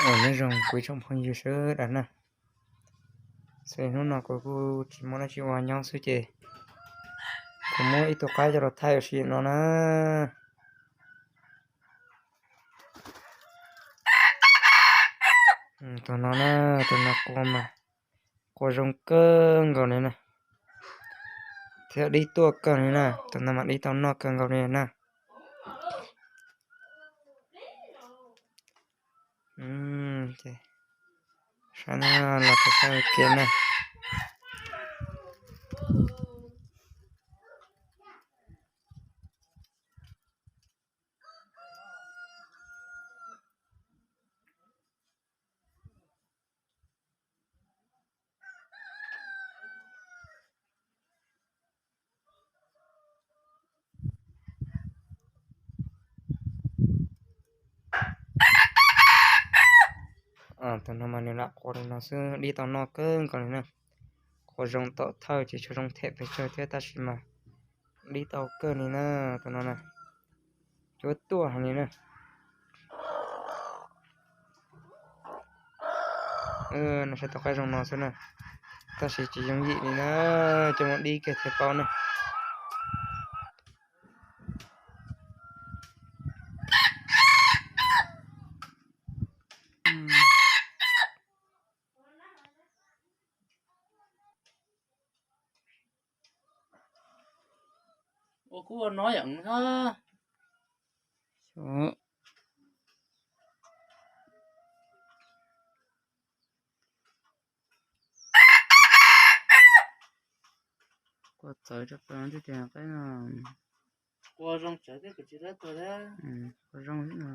Nyob zoo kuv ib tsoom phooj ywg sawv daws na. Xws li hnub no kuv kuj tsis muaj dab tsi ua nyob xwb ces kuv muab ib tug qaib coj los thaij ua si no na. Tus no na, tus no qua mas qua zoo kawg nkaus li na, thiab dib tuaj kawg li na. Tus no mas dib tau noj kawg nkaus li na. Saib na, los rau saib ua ke na. Tus no mas nws lam qua li no xwb, dib tau noj kawg nkaus li na. Qua zoo tom thawj ces tsis zoo them pes tsawg thiab tab sis mas dib tau kawg li na. Tus no na, cuab tuaj heev li na. No saib tus qaib zoo no xwb na, tab sis tsis yooj yim li na, coj mus dib kiag thiaj paub na. Ua kuv ua no yom. Qua txawv rau qab no, qua zoo txawv thiab kuv tsis dab tuag thiab. Qua zoo xwb no.